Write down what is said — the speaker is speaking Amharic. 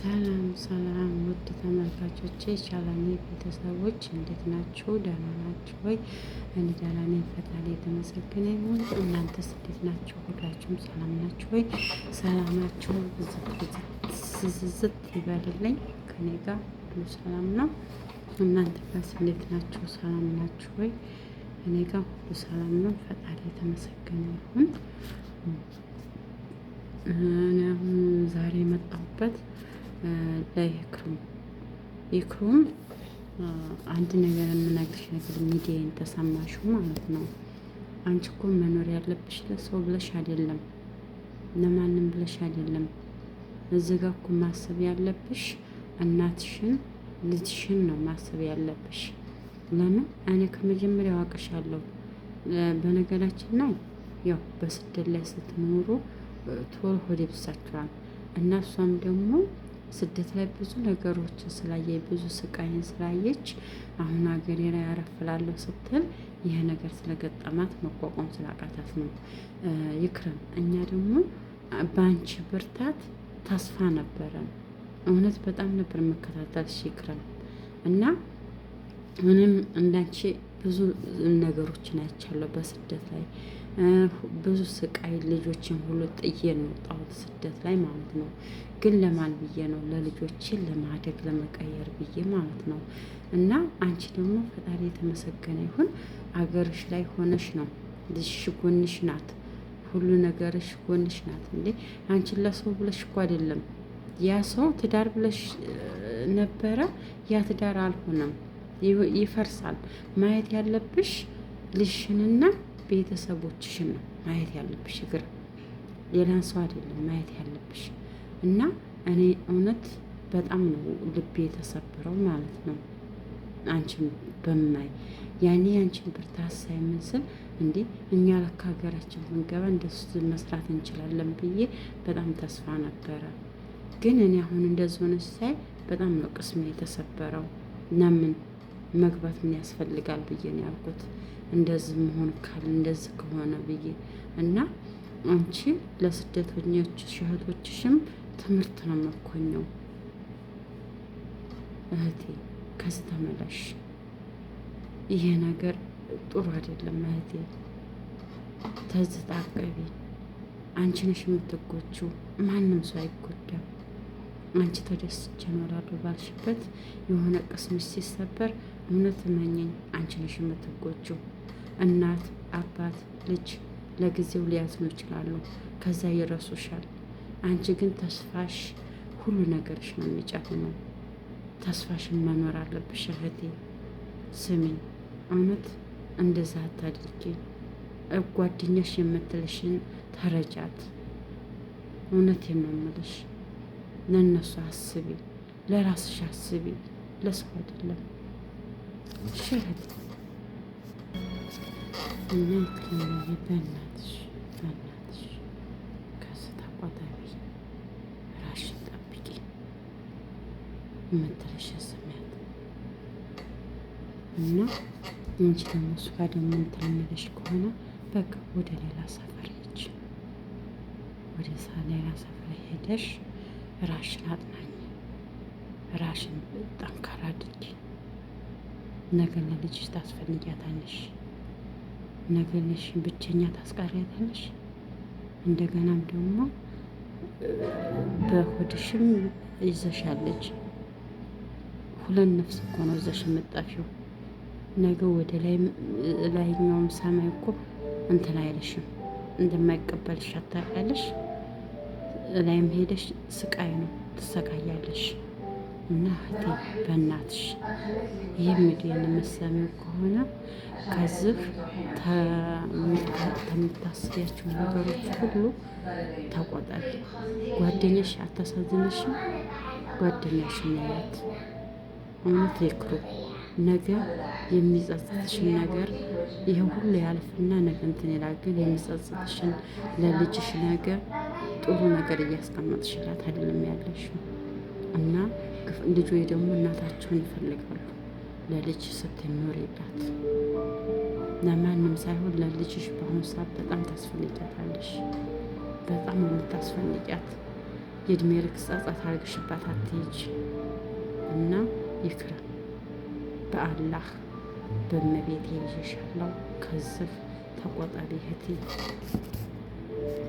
ሰላም ሰላም ውድ ተመልካቾቼ ቻናሌ ቤተሰቦች እንዴት ናችሁ? ደህና ናችሁ ወይ? እኔ ደህና ነኝ፣ ፈጣሪ የተመሰገነ ይሁን። እናንተስ እንዴት ናችሁ? ሁላችሁም ሰላም ናችሁ ወይ? ሰላማችሁ ብዝት ብዝት ይበልልኝ። ከኔ ጋር ሁሉ ሰላም ነው። እናንተ ጋርስ እንዴት ናችሁ? ሰላም ናችሁ ወይ? እኔ ጋር ሁሉ ሰላም ነው፣ ፈጣሪ የተመሰገነ ይሁን። እኔ አሁን ዛሬ የመጣሁበት ለይክሩም ይክሩም አንድ ነገር የምነግርሽ ነገር ሚዲያን ተሰማሽው ማለት ነው። አንቺ እኮ መኖር ያለብሽ ለሰው ብለሽ አይደለም፣ ለማንም ብለሽ አይደለም። እዚህ ጋ እኮ ማሰብ ያለብሽ እናትሽን ልጅሽን ነው ማሰብ ያለብሽ። ለምን እኔ ከመጀመሪያው አውቅሻለሁ። በነገራችን ላይ ያው በስደት ላይ ስትኖሩ ቶሎ ሆድ ይብሳችኋል እና እሷም ደግሞ ስደት ላይ ብዙ ነገሮችን ስላየ ብዙ ስቃይን ስላየች አሁን ሀገሬ ላይ አረፍላለሁ ስትል ይህ ነገር ስለገጠማት መቋቋም ስላቃታት ነው። ይክረም እኛ ደግሞ በአንቺ ብርታት ተስፋ ነበረን። እውነት በጣም ነበር መከታተልሽ ይክረም እና ምንም እንዳንቺ ብዙ ነገሮችን አይቻለሁ በስደት ላይ ብዙ ስቃይ ልጆችን ሁሉ ጥዬ ነው የወጣሁት ስደት ላይ ማለት ነው። ግን ለማን ብዬ ነው? ለልጆቼ ለማደግ ለመቀየር ብዬ ማለት ነው። እና አንቺ ደግሞ ፈጣሪ የተመሰገነ ይሁን አገርሽ ላይ ሆነሽ ነው። ልጅሽ ጎንሽ ናት። ሁሉ ነገርሽ ጎንሽ ናት። እንዴ አንቺን ለሰው ብለሽ እኮ አይደለም ያ ሰው ትዳር ብለሽ ነበረ። ያ ትዳር አልሆነም፣ ይፈርሳል። ማየት ያለብሽ ልጅሽንና ቤተሰቦችሽን ነው ማየት ያለብሽ። እግር ሌላን ሰው አይደለም ማየት ያለብሽ። እና እኔ እውነት በጣም ነው ልቤ የተሰበረው ማለት ነው። አንቺን በማይ ያኔ አንቺን ብርታት ሳይ ምን ስል እንዴ እኛ ለካ ሀገራችን ብንገባ እንደሱ መስራት እንችላለን ብዬ በጣም ተስፋ ነበረ። ግን እኔ አሁን እንደዚህ ሆነች ሳይ በጣም ነው ቅስሜ የተሰበረው። ለምን መግባት ምን ያስፈልጋል ብዬ ነው ያልኩት። እንደዚህ መሆን ካል እንደዚህ ከሆነ ብዬ እና አንቺ ለስደተኞች እህቶችሽም ትምህርት ነው መኮኘው። እህቴ ከዚህ ተመለሽ። ይሄ ነገር ጥሩ አይደለም እህቴ፣ ተዚህ ታቀቢ። አንቺ ነሽ የምትጎጂው፣ ማንም ሰው አይጎዳም። አንቺ ተደስቼ እኖራለሁ ባልሽበት የሆነ ቅስምሽ ሲሰበር እውነት እመኚኝ አንቺ ነሽ የምትጎጂው። እናት፣ አባት፣ ልጅ ለጊዜው ሊያዝኑ ይችላሉ። ከዛ ይረሱሻል። አንቺ ግን ተስፋሽ ሁሉ ነገርሽ ነው የሚጨልመው። ተስፋሽን መኖር አለብሽ እህቴ። ስሚ፣ እውነት እንደዛ አታድርጊ። ጓደኛሽ የምትልሽን ተረጃት። እውነት ነው የምልሽ። ለእነሱ አስቢ፣ ለራስሽ አስቢ፣ ለሰው አይደለም። እሺ እህቴ እና ይክለምዬ በእናትሽ በእናትሽ ከዚህ ተቆጠቢ፣ ራስሽን ጠብቂ የምትልሽን ስሚያት እና አንቺ ደግሞ እሱ ጋር ደግሞ እንትን የሚልሽ ከሆነ በቃ ወደ ሌላ ሰፈር ሂጅ። ወደ ሌላ ሰፈር ሄደሽ ራሽን አጥናኝ፣ ራሽን ጠንካራ አድርጊ። ነገ ለልጅሽ ታስፈልጊያታለሽ። ነገ ልጅሽን ብቸኛ ታስቀሪያታለሽ። እንደገናም ደግሞ በሆድሽም ይዘሻለች። ሁለት ነፍስ እኮ ነው ይዘሽ የምትጠፊው። ነገ ወደ ላይ ላይኛውም ሰማይ እኮ እንትን አይልሽም፣ እንደማይቀበልሽ አታውቂያለሽ። ላይም ሄደሽ ስቃይ ነው ትሰቃያለሽ። እና እህቴ በእናትሽ ይህ ሚዲያን የምትሰሚው ከሆነ ከዚህ ከምታስቢያቸው ነገሮች ሁሉ ተቆጠቢ። ጓደኛሽ አታሳዝንሽም? ጓደኛሽ ናት። እውነት ይክሩ ነገ የሚጸጽትሽን ነገር ይህ ሁሉ ያልፍና ነገ እንትን ይላል። ግን የሚጸጽትሽን ለልጅሽ ነገ ጥሩ ነገር እያስቀመጥሽላት አይደለም ያለሽው እና ልጆች ደግሞ እናታቸውን ይፈልጋሉ። ለልጅ ስትኖሪላት ለማንም ሳይሆን ለልጅሽ በአሁኑ ሰዓት በጣም ታስፈልጊያታለሽ። በጣም የምታስፈልጊያት። የእድሜ ልክ ጸጸት አድርግሽባት አትሂጂ። እና ይክረም በአላህ በመቤቴ ይዤሻለሁ። ከዚህ ተቆጠቢ እህቴ።